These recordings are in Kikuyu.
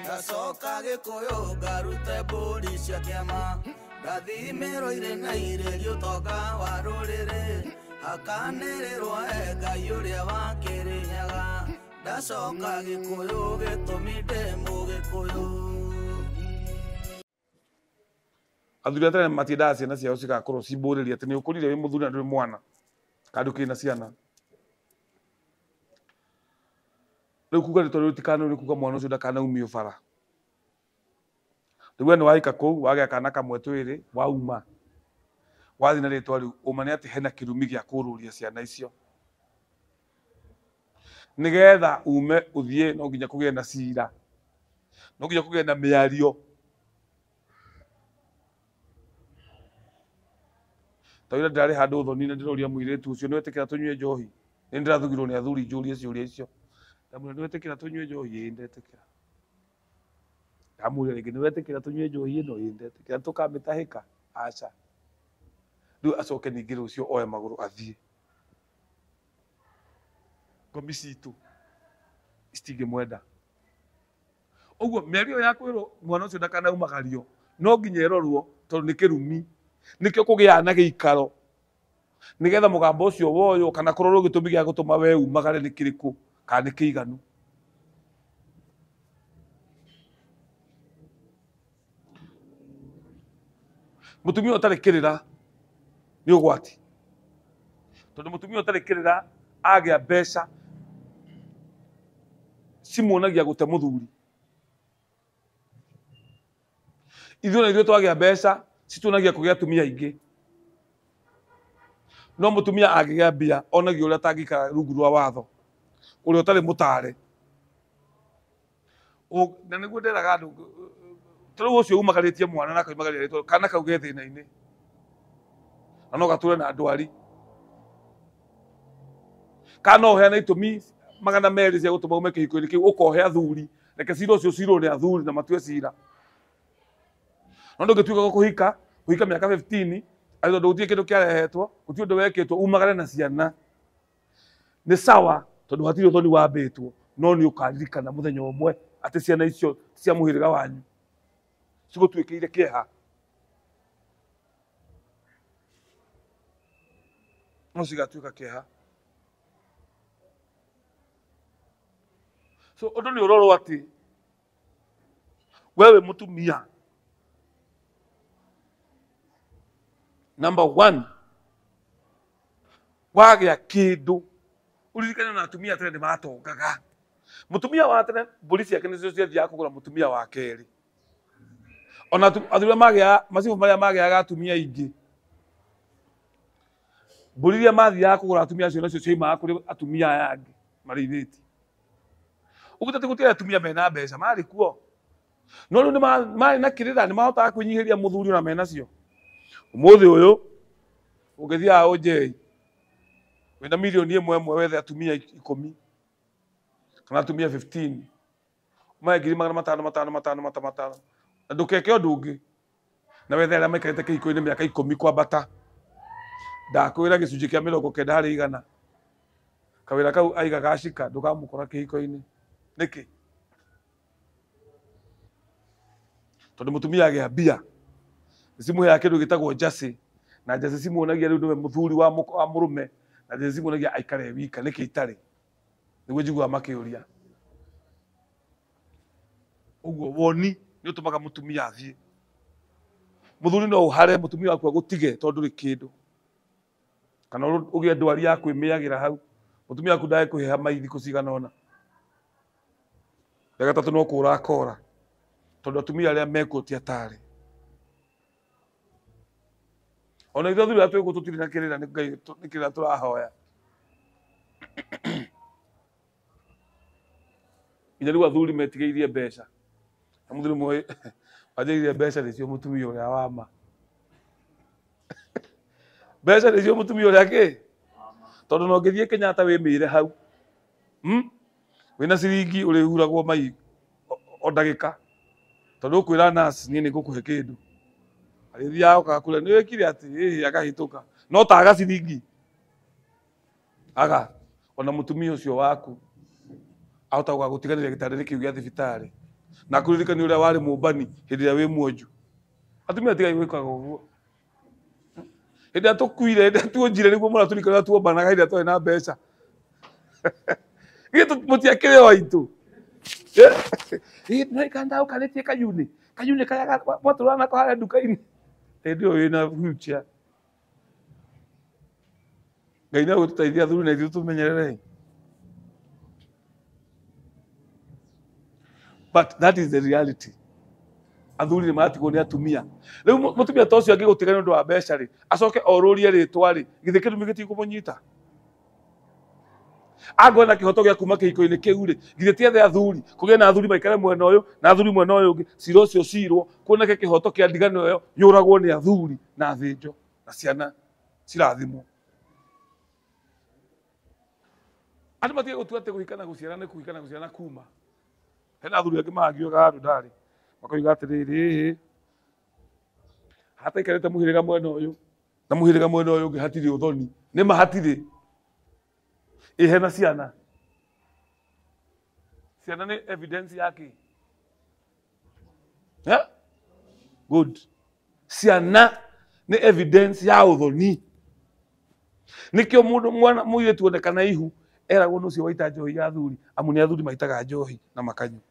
Ndacoka Gĩkũyũ ngarute mbũri cia kĩama, ngathimĩrwo irĩ na irĩrio ũtonga wa rũrĩrĩ, hakanĩrĩrwo he Ngai ũrĩa wa Kĩrĩnyaga. Ndacoka Gĩkũyũ gĩtũmi ndĩ Mũgĩkũyũ. Athuri a tene matiendaga ciana ciao cigakorwo cimbũrĩrie atĩ nĩ ũkũrire wĩ mũthuri na ndũrĩ mwana kana ndũkĩrĩ na ciana. Rĩu kuga rĩtwa rĩu rĩtikanaumio nĩ kuga mwana ũcio ndakanaumio bara. Rĩu we nĩ wahika kũu wagĩa kana kamwe twĩrĩ wauma wathiĩ na rĩtwa rĩu ũma nĩ atĩ hena kĩrumi gĩa kũrũria ciana icio. Nĩgetha ume ũthiĩ no nginya kũgĩe na cira, no nginya kũgĩe na mĩario. Tawira ndĩrarĩ handũ ũthoni na ndĩroria mũirĩtu ũcio nĩwetĩkĩra tũnyue njohi? Nĩ ndĩrathugirwo nĩ athuri njũrie ciũria icio. Ndamwĩra nĩwetĩkĩra tũnyue njohi? Ĩĩ ndetĩkĩra. Ndamũria rĩngĩ nĩwetĩkĩra tũnyue njohi ĩno? Ĩĩ ndetĩkĩra. Tũkamĩtahĩka? Aca. Rĩu acoke ningĩ rũciũ oe magũrũ athiĩ. Ngomi citũ citingĩmwenda. Ũguo mĩario ya kwĩrwo mwana ũcio ndakanaumagario no nginya ĩrorwo tondũ nĩ kĩrumi. Nĩkĩo kũgĩaga na gĩikaro nĩgetha mũgambo ũcio woywo kana kũrorwo gĩtũmi gĩa gũtũma we umagare nĩ kĩrĩkũ kana nĩ kĩiganu. Mũtumia ũtarĩ kĩrĩra nĩ ũgwati, tondũ mũtumia ũtarĩ kĩrĩra agĩa mbeca cimuonagia gũte mũthuri. Ithuĩ na ithuĩ twagĩa mbeca cituonagia kũgĩa atumia aingĩ. No mũtumia angĩgĩa mbia onagia ũrĩa atangĩikara rungu rwa watho, ũrĩa ũtarĩ mũtare. Na nĩguo nderaga andũ, ta rĩu ũcio umagarĩtie mwana na akoimagaria rĩtwa, kana kau ge thĩna-inĩ na no gatũre na ndwari, kana no ũheane itũmi 200 cia gũtũma ume kĩhiko-inĩ kĩu, ũkohe athuri, reke cira ũcio ũcirwo nĩ athuri na matue cira. No ndũngĩtuĩka kũhika, kũhika mĩaka 15 atĩ tondũ gũtirĩ kĩndũ kĩarehetwo, gũtirĩ ũndũ wekĩtwo, umagare na ciana. Nĩ sawa tondũ hatirĩ ũthoni wambĩtwo, no nĩ ũkaririkana mũthenya ũmwe atĩ ciana icio cia mũhĩrĩga wanyu cigũtuĩkĩire kĩeha. No cigatuĩka kĩeha. So ũndũ nĩ ũrorwo atĩ wewe mũtumia number 1 wagĩa kĩndũ ũririkane na atumia tene nĩ matongaga. Mũtumia wa tene mbũri ciake nĩcio ciathiaga kũgũra mũtumia wa kerĩ. Ona athuri arĩa magĩaga macibũ marĩa magĩaga atumia aingĩ, mbũri iria mathiaga kũgũra atumia acio nacio ciaumaga kũrĩ atumia aya angĩ marĩithĩtie. Ũguo ti atĩ gũtirĩ atumia mena mbeca, marĩ kuo. No rĩu nĩ marĩ na kĩrĩra, nĩ mahotaga kwĩnyihĩria mũthuri ona menacio. Ũmũthĩ ũyũ ũngĩthiaga ũnjei wĩna mirioni ĩmwe ĩmwe wethe atumia 10 kana atumia 15 ũmahe ngiri magana matano matano matano matano matano na ndũkeke ũndũ ũngĩ na wethe arĩa maikarĩte kĩhiko-inĩ mĩaka 10 kwambata. Ndakwĩra gĩcunjĩ kĩa 90 harĩ igana kawĩra kau aiga gacika ndũkamũkora kĩhiko-inĩ. Nĩkĩ? Tondũ mũtumia agĩa mbia nĩcimũheaga kĩndũ gĩtagwo njacĩ, na njacĩ cimuonagia rĩu nĩwe mũthuri wa mũrũme, na njacĩ cimuonagia aikare wika. Nĩkĩ itarĩ? Nĩguo njiguaga makĩũria. Ũguo woni nĩ ũtũmaga mũtumia athiĩ. Mũthuri no ũhare mũtumia waku agũtige tondũ ndũrĩ kĩndũ, kana ũgĩe ndwari ya kwĩmĩagĩra hau, mũtumia waku ndagĩkũheha mai thikũ cigana ũna. Rĩa gatatũ no kũra akora, tondũ atumia arĩa mekuo ti atarĩ. Ona ithuĩ athuri arĩa twĩ gũkũ tũtirĩ na kĩrĩra, nĩ Ngai nĩ kĩrĩra tũrahoya. Nginya rĩu athuri metigĩirie mbeca. Na mũthuri ũmwe wanjĩrire mbeca nĩcio mũtumia ũrĩa wa ma. Mbeca nĩcio mũtumia ũrĩa kĩ? Tondũ no ũngĩthiĩ Kenyatta wĩmĩre hau, Wĩna ciringi ũrĩhuragwo mai o ndagĩka, tondũ ũkwĩra nurse niĩ nĩngũkũhe kĩndũ. Agĩthiaga okaga kũrĩa nĩ wĩkire atĩ, ĩhĩ akahĩtũka. No taga ciringi. Aga, ona mũtumia ũcio waku Ahota gũgagũtiganĩria gĩtanda-inĩ kĩu gĩa thibitarĩ. Na akũririkanie ũrĩa warĩ mũmbani hĩndĩ ĩrĩa wĩ mwonju. Atumia tigai gwĩkaga ũguo. Hĩndĩ ĩrĩa tũkuire, hĩndĩ ĩrĩa tuonjire nĩguo mũratũririkana ũrĩa tuombanaga hĩndĩ ĩrĩa twarĩ na mbeca. Githĩ mũtiakĩrĩ o aitũ? Ĩ kana ndagũkanĩtie kayunĩ. Kayunĩ karĩa mwatũraga nako harĩa nduka-inĩ. Hĩndĩ ĩyo wĩna wheelchair. Ngai nĩ egũtũteithia athuri na ithuĩ tũmenyerere. But that is the reality. Athuri nĩ maratigwo nĩ atumia. Rĩu mũtumia ta ũcio angĩgũtiga nĩ ũndũ wa mbeca rĩ, acoke orũrie rĩtwa rĩ, githĩ kĩrumi gĩtikũmũnyita? Angorwo na kĩhoto gĩa kuma kĩhiko-inĩ kĩu rĩ, githĩ ti ethe athuri, kũgĩe na athuri maikare mwena ũyũ na athuri mwena ũyũ ũngĩ, cira ũcio ũcirwo, kuoneke kĩhoto kĩa ndigano ĩyo yũragwo nĩ athuri na thĩnjo na ciana cirathimwo. Andũ matige gũtua atĩ kũhika na gũciara nĩ kũhika na gũciara na kuma. Hena athuri angĩ mangiuga handũ ndarĩ, makoiga atĩrĩrĩ, hataikarĩte mũhĩrĩga mwena ũyũ na mũhĩrĩga mwena ũyũ ũngĩ hatirĩ ũthoni. Nĩ ma hatirĩ. Ĩ hena ciana. Ciana nĩ evidence ya kĩ? Yeah? Good. Ciana nĩ evidence ya ũthoni. Nĩkĩo mũndũ mwana mũirĩtu onekana ihu eragwo nĩ ũcio waita njohi ya athuri, amu nĩ athuri maitaga njohi na makanyua.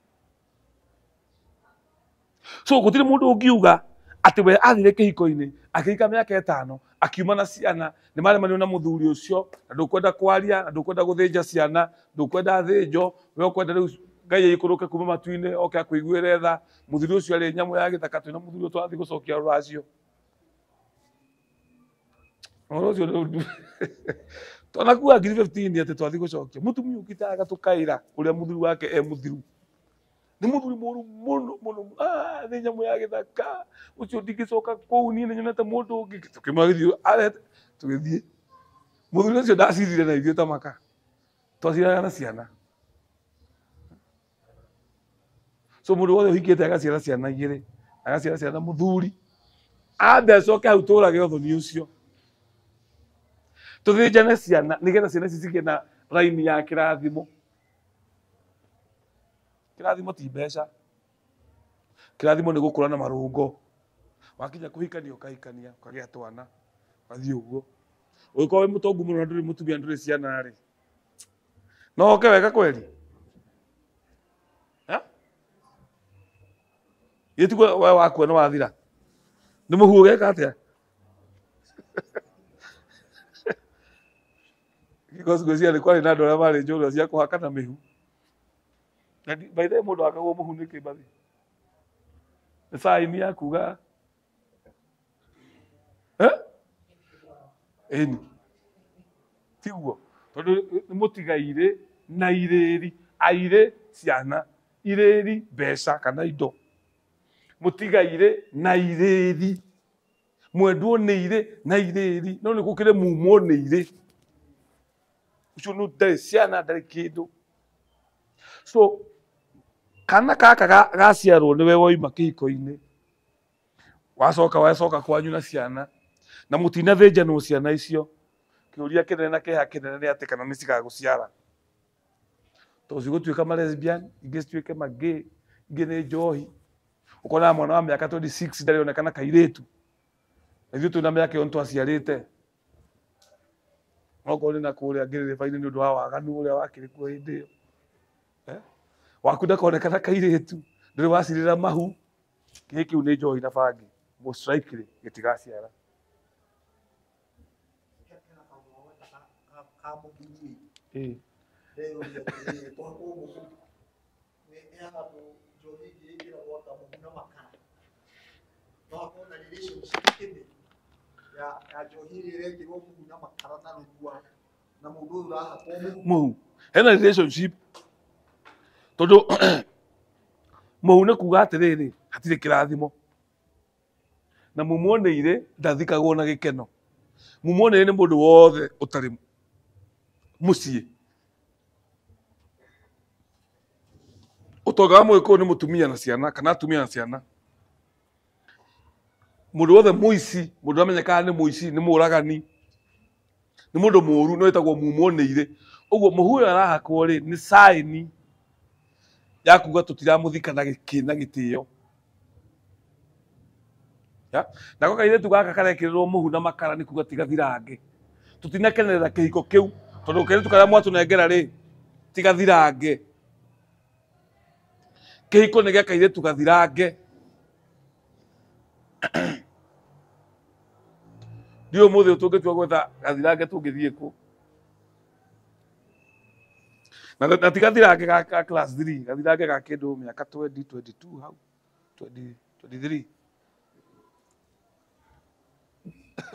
So gũtirĩ mũndũ ũngiuga atĩ we athire kĩhiko-inĩ akĩhika mĩaka ĩtano akiuma na ciana nĩ maremanio na mũthuri ũcio na ndũkwenda kwaria na ndũkwenda gũthĩnja ciana ndũkwenda thĩnjo we ũkwenda rĩu Ngai aikũrũke kuma matu-inĩ oke akũiguĩre tha. Mũthuri ũcio arĩ nyamũ ya gĩthaka, twĩna mũthuri ũyũ tũrathiĩ gũcokia rũracio. Ũhoro ũcio nĩ ũndũ. Twanakua ngiri 15 atĩ twathiĩ gũcokia. Mũtumia ũkĩte agatũkaĩra ũrĩa mũthuri wake e mũthiru. Nĩ mũthuri mũru mũno mũno. Nĩ nyamũ ya gĩthaka. Ũcio ndingĩcoka kũu niĩ nĩnyonete mũndũ ũngĩ. Tũkĩmwĩra gĩthiĩ, arehete. Tũgĩthiĩ. Mũthuri ũcio ndacirire na ithuĩ ta maka. Twaciraga na ciana. So mũndũ wothe ũhikĩte agaciara ciana igĩrĩ, agaciara ciana mũthuri, ambe acoke hau tũrage ũthoni ũcio. Tũthĩnjane ciana nĩgetha ciana ici cigĩe na raini ya kĩrathimo. Kĩrathimo ti mbeca. Kĩrathimo nĩ gũkũra na marũngo. Wakinya kũhikania ũkahikania, ũkagĩa twana, ũgathiĩ ũguo. Ũngĩkorwo wĩ mũtongu mũno na ndũrĩ mũtumia ndũrĩ ciana rĩ, no oke wega kweli? Githĩ tiguo we wakua nĩ wathira? Nĩ mũhu ũgeka atĩa? Because ngwĩciria nĩ kwarĩ na andũ arĩa marĩ njũrua cia kũhaka na mĩhu. Na by the way mũndũ akagwo mũhu nĩkĩ bathi? Nĩ sign ya kuga Ĩni. Tiguo. Tondũ nĩ mũtigairĩ na irĩri, airĩ ciana, irĩri mbeca kana indo. Mũtigairĩ na irĩri. Mwendwo nĩ irĩ na irĩri, no nĩ gũkĩrĩ mumwo nĩ irĩ. Ũcio nĩ ndarĩ ciana, ndarĩ kĩndũ. So kana gaka gaciarwo nĩwe woima kĩhiko-inĩ. Wacoka wacoka kwanyu na ciana. Na mũtinathĩnjanwo ciana icio. Kĩũria kĩnene na kĩeha kĩnene nĩ atĩ kana nĩ cigagũciara. Tondũ cigũtuĩka ma lesbian, ingĩ cituĩke ma gay, ingĩ nĩ njohi. Ũkonaga mwana wa mĩaka 26 ndarĩ onekana kairĩtu. Na ithuĩ twĩna mĩaka ĩyo nĩtwaciarĩte. Okorwo nĩ na kũrĩa ngĩrĩrĩba-inĩ nĩ ũndũ wa waganu ũrĩa wakĩrĩ kuo hĩndĩ ĩyo. Waku ndakonekana kairĩtu, ndũrĩ wacirĩra mahu. Kĩhĩ kĩu nĩ njohi na bangi. Most likely gĩtigaciara. Mũhu. Hena relationship. Tondũ mũhu nĩ kuga atĩrĩrĩ, hatirĩ kĩrathimo. Na mumuoneire ndathikagwo na gĩkeno. Mumuoneire nĩ mũndũ wothe ũtarĩ mũciĩ. Ũtonga wa Mũgĩkũyũ nĩ mũtumia na ciana kana atumia na ciana. Mũndũ wothe mũici, mũndũ amenyekaga nĩ mũici, nĩ mũragani, nĩ mũndũ mũũru, no wĩtagwo mumuoneire. Ũguo mũhu ũyũ arahakwo rĩ, nĩ sign Ya kuga tũtiramuthika na gĩkĩ na gĩtĩo. Ya? Nako kairĩtu gaka karekĩrĩrwo mũhu na makara nĩ kuga tigathirange. Tũtinakenerera kĩhiko kĩu tondũ kairĩtu karĩa mwatũnengera rĩ tigathirange. Kĩhiko nĩ gĩa kairĩtu gathirange. Ndiũĩ ũmũthĩ ũyũ tũngĩtua gwetha gathirange tũngĩthiĩ kũ? Na ti gathirange ga class 3, gathirange ga kĩndũ mĩaka 20, 22 hau, 20, 23.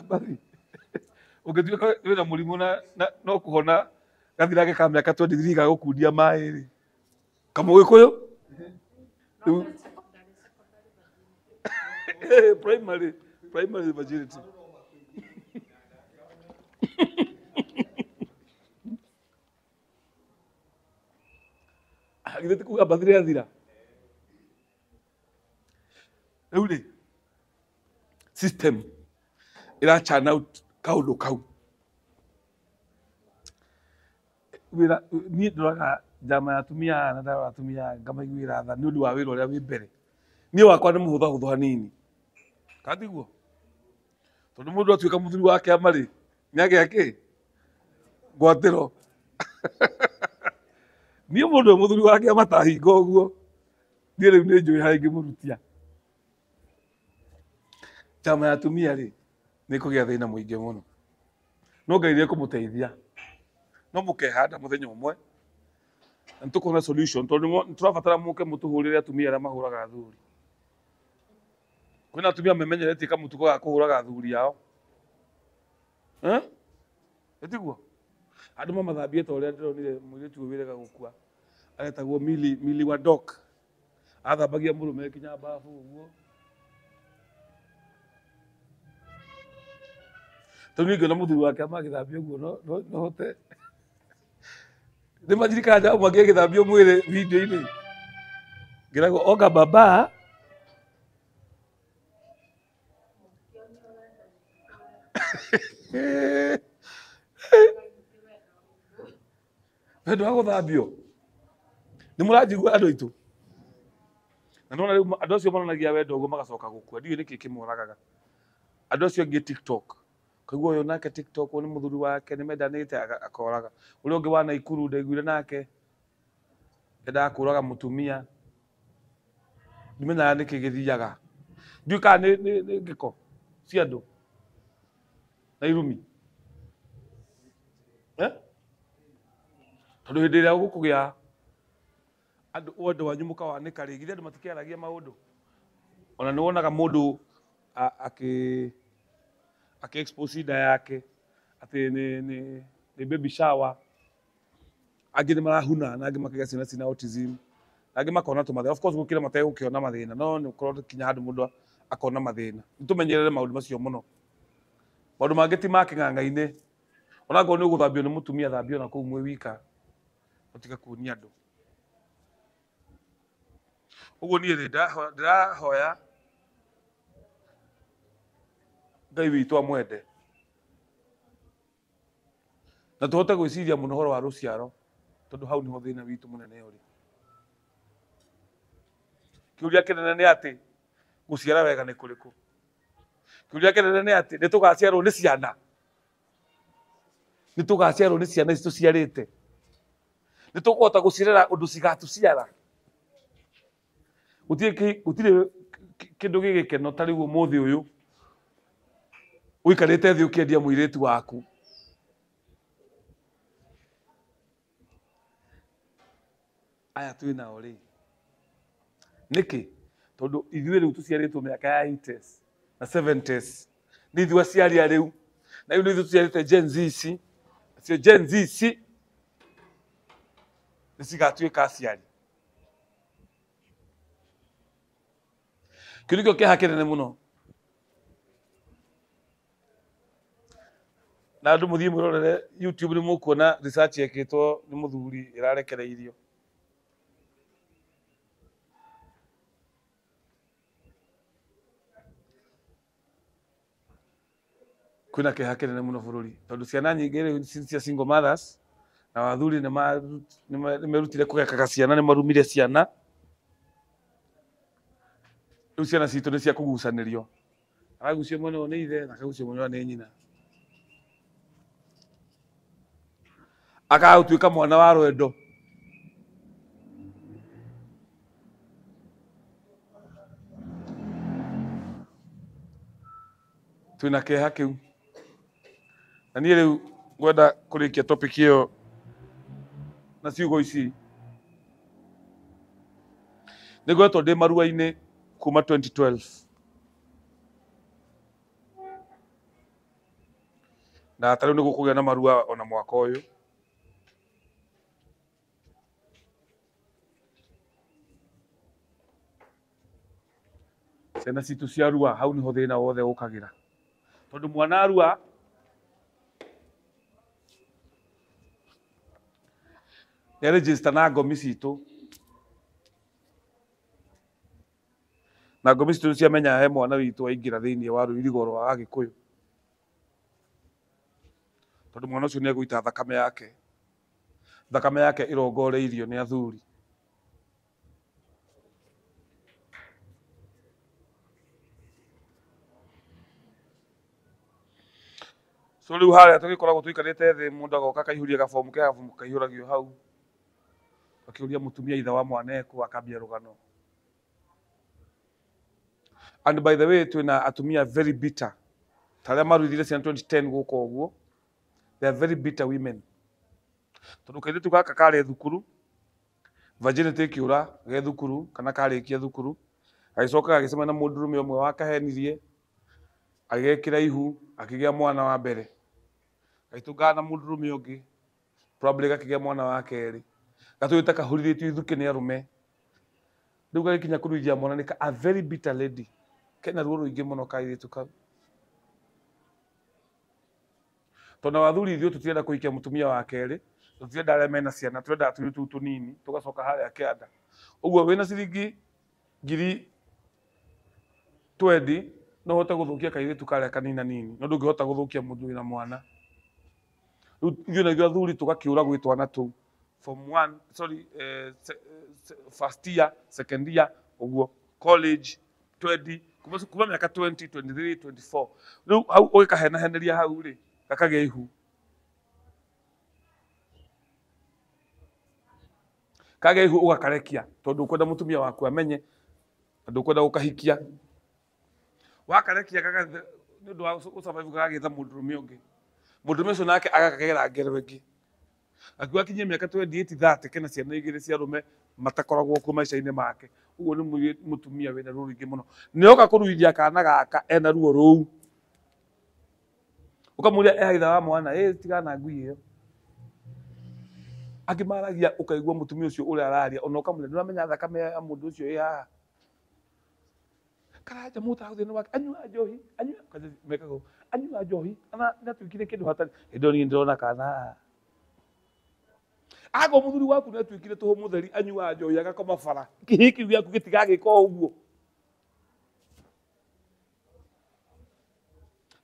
Bathi. Ũngĩtuĩka wĩna mũrimũ na no kũhona gathirange ka mĩaka 23 ga gũkundia maĩ rĩ. Kamũgĩkũyũ? Rĩu primary virginity. Githĩ ti kuga mbathire yathira? Rĩu rĩ, system ĩra churn out kaũndũ kau. Wĩra niĩ ndoraga njama ya atumia aya na ndarora atumia aya ngamaiguĩra tha nĩ ũndũ wa wĩra ũrĩa wĩ mbere. Niĩ wakwa nĩ mũhũthahũthũ hanini. Kana tiguo? Tondũ mũndũ atuĩka mũthuri wa kĩama rĩ, nĩ agĩa kĩ? Ngwatĩro. Niĩ mũndũ ũyũ mũthuri wa kĩama tahinga ũguo, niĩ rĩu nĩ njũĩ harĩa ingĩmũrutia. Njama ya atumia rĩ, nĩ ĩkũgĩa thĩna mũingĩ mũno. No Ngai nĩ ekũmũteithia. No mũkehanda mũthenya ũmwe, na nĩtũkuona solution, tondũ nĩtũrabatara mũke mũtũhũrĩre atumia arĩa mahũraga athuri. Kwĩna atumia memenyeretie kamũtugo ga kũhũraga athuri ao. Eh? Ĩtiguo? Andũ mamathambie ta ũrĩa ndĩronire mũirĩtu ũyũ wĩrega gũkua. Aretagwo Mili, Mili wa Doc. Athambagia mũrũme nginya babu ũguo. Tondũ niĩ ngĩona mũthuri wake amagĩthambia ũguo no hote. Nĩ mandirikanaga nja ũmwe agĩthambio mwĩrĩ video-inĩ. Ngĩragwo oga baba. Wendo wa gũthambio. Nĩ mũranjigua andũ aitũ? Na nĩwona rĩu andũ acio monanagia wendo ũguo magacoka gũkua. Ndiũĩ nĩkĩ kĩmoragaga. Andũ acio angĩ TikTok. Kaigua ũyũ nake TikTok ũyũ nĩ mũthuri wake nĩ mendanĩte akoraga. Ũrĩa ũngĩ wa Naikuru ndaiguire nake endaga kũraga mũtumia. Ndimenyaga nĩkĩ gĩthiaga. Ndiũĩ kana nĩ ngĩko cia andũ na irumi. Eh? Tondũ hĩndĩ ĩrĩa gũkũgĩa andũ wendo wanyu mũkawanĩka rĩ, githĩ andũ matikĩaragia maũndũ? Ona nĩ wonaga mũndũ akĩ expose nda yake atĩ nĩ baby shower. Angĩ nĩ marahuna na angĩ makagĩa ciana ciĩna autism. Na angĩ makona tũmathĩna. Of course gũkĩra mategũkĩona mathĩna, no nĩ ũkorwo kinya handũ mũndũ akona mathĩna. Nĩ tũmenyerere maũndũ macio mũno. Maũndũ mangĩ ti ma kĩng'ang'a-inĩ. Ona angĩkorwo nĩ ũgũthambio nĩ mũtumia, thambio na kũu mwĩ wika. Ũtige kuonia andũ. Ũguo niĩ rĩ, ndĩrahoya Ngai witũ amwende. Na tũhote gwĩciria mũno ũhoro wa rũciaro, tondũ hau nĩho thĩna witũ mũnene ũrĩ. Kĩũria kĩnene nĩ atĩ gũciara wega nĩ kũrĩkũ? Kĩũria kĩnene nĩ atĩ nĩ tũgaciarwo nĩ ciana? Nĩ tũgaciarwo nĩ ciana ici tũciarĩte? Nĩ tũkũhota gũcirera ũndũ cigatũciara? Gũtirĩ kĩndũ gĩ gĩkeno ta rĩu ũmũthĩ ũyũ ũikarĩte thĩ ũkĩendia mũirĩtu waku. Aya twĩ nao rĩ, nĩkĩ? Tondũ ithuĩ rĩu tũciarĩtwo mĩaka ya 80s na 70s, nĩ ithuĩ aciari a rĩu, na rĩu nĩ ithuĩ tũciarĩte Gen Z ici. Nacio Gen Z ici nĩ cigatuĩka aciari. Kĩu nĩkĩo kĩeha kĩnene mũno. Na andũ mũthiĩ mwĩrorere YouTube nĩ mũkuona research yekĩtwo nĩ mũthuri ĩrarekereirio. Kwĩna kĩeha kĩnene mũno bũrũri tondũ ciana nyingĩ rĩu cia single mothers na athuri nĩ merutire kũgekaga ciana, nĩ marumire ciana. Rĩu ciana citũ nĩ cia kũgucanĩrio. Aragucio mwena ũyũ nĩ ithe na akagucio mwena ũyũ nĩ nyina. Akaga gũtuĩka mwana wa rwendo. Twĩna kĩeha kĩu. Na niĩ rĩu ngwenda kũrĩkia topic ĩyo na ciugo ici. Nĩ ngoretwo ndĩ marua-inĩ kuma 2012. Na ta rĩu nĩ gũkũgĩa na marua ona mwaka ũyũ. Ciana citũ cia rua hau niho thĩna wothe ũkagĩra. Tondũ mwana arua nĩ register na ngomi citũ. Na ngomi citũ ciamenya he mwana witũ aingĩra thĩinĩ wa rũirigo rwa Agĩkũyũ. Tondũ mwana ũcio nĩ egũita thakame yake. Thakame yake ĩrongoreirio nĩ athuri. So rĩu harĩa tũgĩkoragwo tũikarĩte thĩ mũndũ agoka akaihũria gabomu ke gabomu kaihũragio hau. Akĩũria mũtumia ithe wa mwana ekũ akambia rũgano. And by the way twĩna atumia very bitter. Ta arĩa maruithire ciana 2010 gũkũ ũguo. They are very bitter women. Tondũ kairĩtu gaka karĩ thukuru, virginity ĩkĩũra ge thukuru kana karĩkia thukuru, gagĩcoka gagĩcemania na mũndũrũme ũmwe wakahenirie, agĩgekĩra ihu, akĩgĩa mwana wa mbere. Gagĩtũngana na mũndũrũme ũngĩ, probably gakĩgĩa mwana wa kerĩ. Gatũĩte kahũrithĩtio ithukĩ nĩ arũme. Rĩu gagĩkinya kũruithia mwana nĩ a very bitter lady. Kena ruo rũingĩ mũno kairĩtu kau. Tondũ athuri ithuĩ tũtirenda kũhikia mũtumia wa kerĩ, tũtirenda arĩa mena ciana, tũrenda tũirĩtu tũu tũnini, tũgacoka harĩa kĩanda. Ũguo wĩna ciringi ngiri 20 no ũhote gũthũkia kairĩtu karĩa kanina nini, no ndũngĩhota gũthũkia mũndũ wĩna mwana. Rĩu ithuĩ na ithuĩ athuri tũgakĩũra gwĩ twana tũu. Form 1, sorry, first year, second year, ũguo, college, 20, kuma mĩaka 20, 23, 24. Rĩu hau ũgĩkahenaheneria hau rĩ, gakagĩa ihu. Kagĩa ihu ũgakarekia, tondũ ũkwenda mũtumia waku amenye, na ndũkwenda gũkahikia. Wakarekia gagathe, nĩ ũndũ wa gũsurvive gagagĩetha mũndũrũme ũngĩ. Mũndũrũme ũcio nake agakagera ngero ĩngĩ. Akiuga akinyie mĩaka 28, 30 kena ciana igĩrĩ cia arũme matakoragwo kuo maica-inĩ make. Ũguo nĩ mũtumia wĩna ruo rũingĩ mũno. Nĩ oka kũruithia kana gaka ena ruo rũu. Ũkamũria e ithe wa mwana, ĩ tigana na ngui ĩyo. Angĩ maragia ũkaigua mũtumia ũcio ũrĩa araria, ona ũkamũria ndũramenya thakame ya mũndũ ũcio ĩ haha. Karanja mũta thĩna wake, anyua njohi, anyua, mekaga ũũ, anyua njohi, ana nĩatuĩkire kĩndũ hatarĩ. Hĩndĩ ĩyo niĩ ndĩrona kana haha. Ago mũthuri waku nĩatuĩkire tũhũ mũtheri, anyua njohi agakoma bara. Kĩhĩ kĩu gĩaku gĩtigagĩka o ũguo.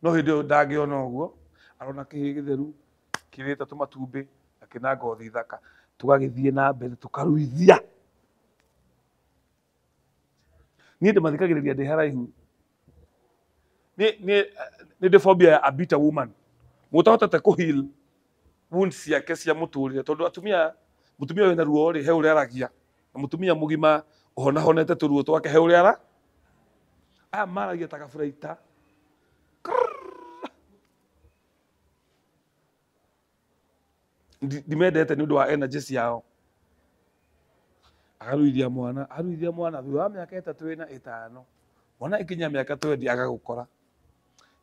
No hĩndĩ ĩyo ndangĩona ũguo, arona kĩhĩ gĩtheru, kĩrĩte tũmatumbĩ, na kĩna ngothi thaka. Tũgagĩthiĩ na mbere tũkaruithia. Niĩ ndĩmathikagĩrĩria ndĩ haraihu. Nĩ ndĩ phobia ya a bitter woman. Mũtahotete kũ heal wounds ciake cia mũtũrĩre, tondũ atumia, mũtumia wĩna ruo rĩ, he ũrĩa aragia. Na mũtumia mũgima ũhonahonete tũruo twake he ũrĩa ara. Aya maragia ta gaburaita. Ndimendete nĩ ũndũ wa energy ciao. Akaruithia mwana, aruithia mwana thutha wa mĩaka 3 na 5. Mwana ĩkinya mĩaka 20 agagũkora.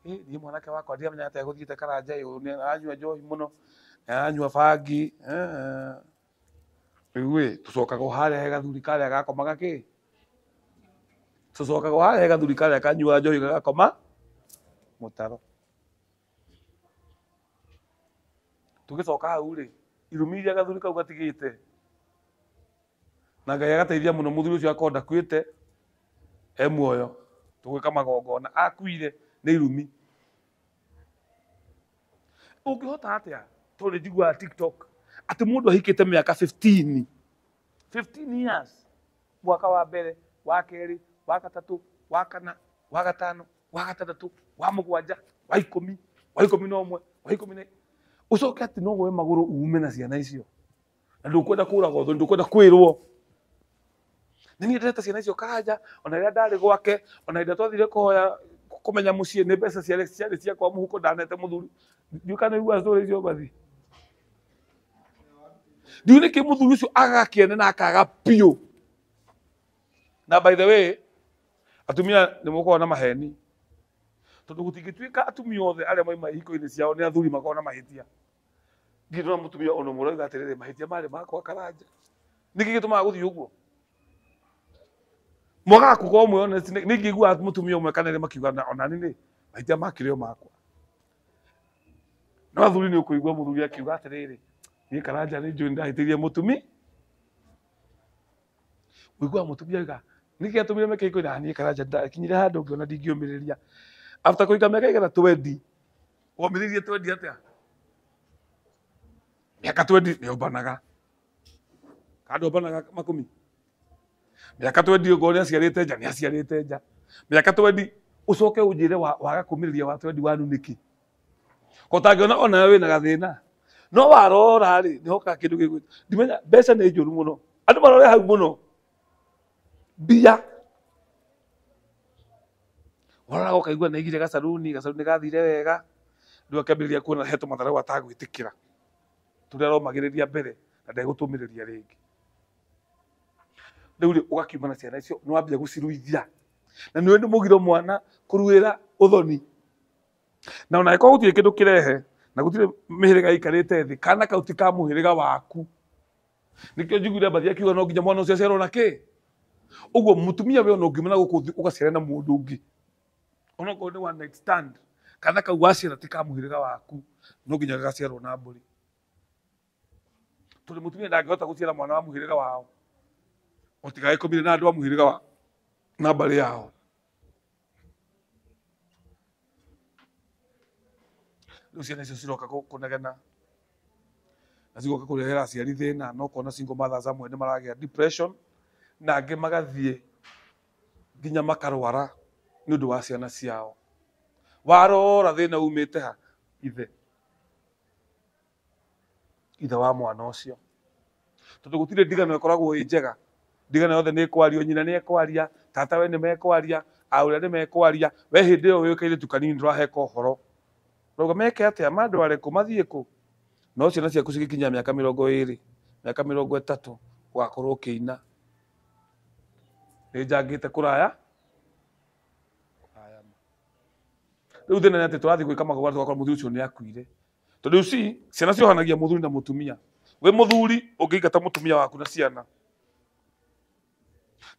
Niĩ mwanake wakwa ndiramenya atĩa egũthiĩte Karanja ĩ, nĩ aranyua njohi mũno, nĩ aranyua bangi. Rĩu ĩ, tũcokaga o harĩa he gathuri karĩa gakomaga kĩ? Tũcokaga o harĩa he gathuri karĩa kanyuaga njohi gagakoma mũtaro. Tũgĩcoka hau rĩ, irumi iria gathuri kau gatigĩte. Na Ngai agateithia mũno mũthuri ũcio akorwo ndakuĩte, e muoyo. Tũgwĩka magongona, akuire nĩ irumi. Ũngĩhota atĩa? Tondũ nĩ njiguaga TikTok atĩ mũndũ ahikĩte mĩaka 15. 15 years. Mwaka wa mbere, wa kerĩ, wa gatatũ, wa kana, wa gatano, wa gatandatũ, wa mũgwanja, wa ikũmi, wa ikũmi na ũmwe, wa ikũmi na ũcoke atĩ no woe magũrũ uume na ciana icio na ndũkwenda kũragwo thoni, ndũkwenda kwĩrwo. Nĩ niĩ ndĩreta ciana icio Karanja, ona rĩrĩa ndarĩ gwake, ona rĩrĩa twathire kũhoya kũmenya mũciĩ nĩ mbeca ciarĩ ciakwa mũhuko ndanete mũthuri. Ndiũĩ kana nĩũiguaga story icio bathi. Ndiũĩ nĩkĩ mũthuri ũcio agaga kĩene na akaga biũ. Na by the way, atumia nĩ mũkoragwo na maheni. Tondũ gũtingĩtuĩka atumia othe arĩa mauma ihiko-inĩ ciao nĩ athuri makoragwo na mahĩtia. Ndirĩ ndona mũtumia ona ũmwe ũroiga atĩrĩrĩ, mahĩtia marĩ makwa Karanja. Nĩkĩ gĩtũmaga gũthiĩ ũguo? Mwagaga gũkorwo mwĩ honest, nĩ ingĩiguaga mũtumia ũmwe kana erĩ makiuga ona niĩ rĩ, mahĩtia makĩrĩ o makwa. No athuri nĩ ũkũigua mũthuri akiuga atĩrĩrĩ, niĩ Karanja nĩ njũĩ nĩndahĩtĩirie mũtumia. Ũiguaga mũtumia auga, nĩkĩ gĩatũmire meke hiko-inĩ? Niĩ Karanja ndakinyire handũ ngĩona ndingĩũmĩrĩria. After kũhika mĩaka igana 20, womĩrĩirie 20 atĩa? Mĩaka 20 nĩombanaga. Kana ndwombanaga makũmi? Mĩaka 20 ũngorwo nĩaciarĩte nja, nĩaciarĩte nja. Mĩaka 20 ũcoke ũnjĩre waga kũmĩrĩria wa 21 nĩkĩ? Ko ũtangĩona onawe wĩna gathĩna. No warora rĩ, nĩhokaga kĩndũ gĩgwĩtwo. Ndimenya mbeca nĩ njũru mũno. Andũ marore hau mũno. Mbia. Waroraga ũkaigua nĩaigire gacaruni, gacaruni gathire wega. Rĩu akĩambĩrĩria kuona he tũmatharau atagwĩtĩkĩra. Tũrĩa aromagĩrĩria mbere na ndegũtũmĩrĩria rĩngĩ. Rĩu rĩ, ũgakiuma na ciana icio, nĩwambia gũciruithia. Na nĩũĩ nĩ mũgiro mwana kũruĩra ũthoni. Na ona angĩkorwo gũtirĩ kĩndũ kĩrehe, na gũtirĩ mĩhĩrĩga ĩikarĩte thĩ, kana kau ti ka mũhĩrĩga waku. Nĩkĩo njiguire Mbathi akiuga no nginya mwana ũcio aciarwo na kĩ? Ũguo mũtumia we ona ũngiuma na gũkũ ũthiĩ ũgaciare na mũndũ ũngĩ. Onokorwo nĩ one night stand, kana kau waciara ti ka mũhĩrĩga waku, no nginya gagaciarwo na mbũri. Tondũ mũtumia ndangĩhota gũciara mwana wa mũhĩrĩga wao. Otigagĩkomire na andũ a mũhĩrĩga wa na mbarĩ yao. Rĩu ciana icio ciroka kũnegena na cigoka kũrehera aciari thĩna, na ũkona single mothers amwe nĩ maragĩa depression, na angĩ magathiĩ nginya makarwara nĩ ũndũ wa ciana ciao. Warora thĩna umĩte ha? Ithe. Ithe wa mwana ũcio. Tondũ gũtirĩ ndigano ĩkoragwo ĩ njega. Ndigano yothe nĩ ĩkwario, nyina nĩ ekwaria, tata we nĩ mekwaria, aũrĩa nĩ mekwaria, we hĩndĩ ĩyo wĩ kairĩtu kanini ndũraheka ũhoro. Ũrauga meke atĩa, mandware kũ, mathiĩ kũ? No ciana ciaku cigĩkinya mĩaka mĩrongo ĩrĩ, mĩaka mĩrongo ĩtatũ, ũgakorwo ũkĩina. Nĩ njangĩte kũraya? Kũraya ma. Rĩu thĩna nĩ atĩ tũrathiĩ gwĩka magongona tũgakora mũthuri ũcio nĩ akuire. Tondũ you see, ciana ciohanagia mũthuri na mũtumia. Wĩ mũthuri ũngĩingata mũtumia waku na ciana,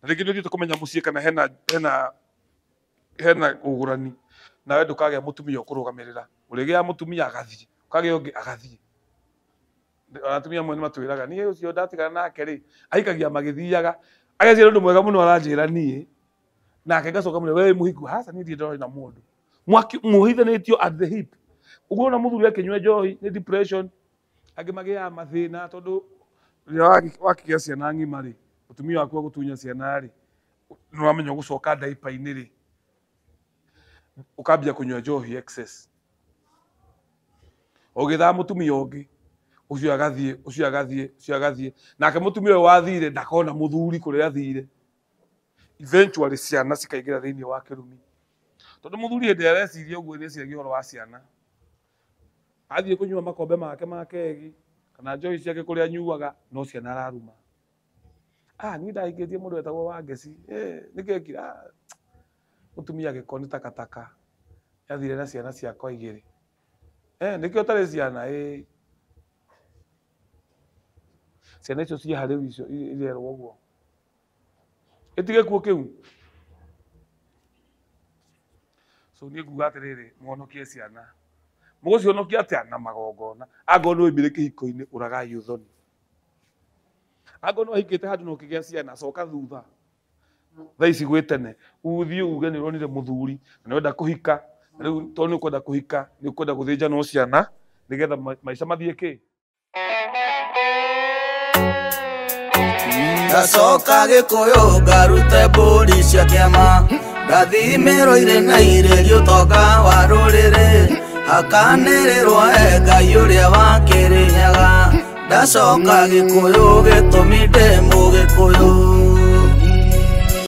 na rĩngĩ nĩ ũthiĩte kũmenya mũciĩ kana hena ũgũrani, nawe ndũkagĩa mũtumia ũkũrũgamĩrĩra. Ũrĩgĩaga mũtumia agathiĩ, ũkagĩa ũngĩ agathiĩ. Atumia amwe nĩ matwĩraga, niĩ ũcio ndatigana nake rĩ, ahikagia magĩthiaga. Ageciria ũndũ mwega mũno aranjĩra niĩ, nake ngacoka mũno, we wĩ mũhiku, aca niĩ ndirĩ ndĩrona na mũndũ. Mwaki muohithanĩtio at the hip. Ũguo ona mũthuri akĩnyua njohi nĩ depression, angĩ magĩaga mathĩna tondũ rĩrĩa wakĩgĩa ciana ng'ima rĩ, mũtumia waku agũtunya ciana rĩ, nĩ ũramenya ũgũcoka ndaipa-inĩ rĩ, ũkambia kũnyua njohi excess. Ũgĩthaa mũtumia ũngĩ, ũcio agathiĩ, ũcio agathiĩ, ũcio agathiĩ. Nake mũtumia ũyũ wathire ndakona mũthuri kũrĩa athire. Eventually ciana cikaingĩra thĩinĩ wa kĩrumi. Tondũ mũthuri hĩndĩ ĩrĩa areciria ũguo nĩ eciragia ũhoro wa ciana. Athiĩ kũnyua makombe make ma kegi, kana njohi ciake kũrĩa anyuaga, no ciana araruma. Ah, niĩ ndahikĩtie mũndũ wetagwo Wangeci. Nĩkĩ ekire? Ah, mũtumia gĩko nĩ takataka. Athire na ciana ciakwa igĩrĩ. Nĩkĩo ũtarĩ ciana? Ciana icio ciĩ ha rĩu icio irerwo ũguo? Ĩtige kuo kĩu. So niĩ nguga atĩrĩrĩ, mũhonokie ciana. Mũgũcihonokia atĩa? Na magongona. Angorwo nĩ waumire kĩhiko-inĩ, ũragai ũthoni. Angorwo nĩ wahikĩte handũ na ũkĩgĩa ciana, coka thutha. Thaa ici gwĩ tene, ũthiĩ uge nĩ ũronire mũthuri, na nĩ ũrenda kũhika, na rĩu tondũ nĩ ũkwenda kũhika, nĩ ũkwenda gũthĩnja no ciana, nĩgetha maica mathiĩ kĩ? Ngacoka Gĩkũyũ ngarute mbũri cia kĩama, Ndathimĩrwo irĩ na irĩrio ũtonga wa rũrĩrĩ hakanĩrĩrwo e Ngai ũrĩa wa Kĩrĩnyaga. Ndacoka Gĩkũyũ gĩtũmi ndĩ Mũgĩkũyũ.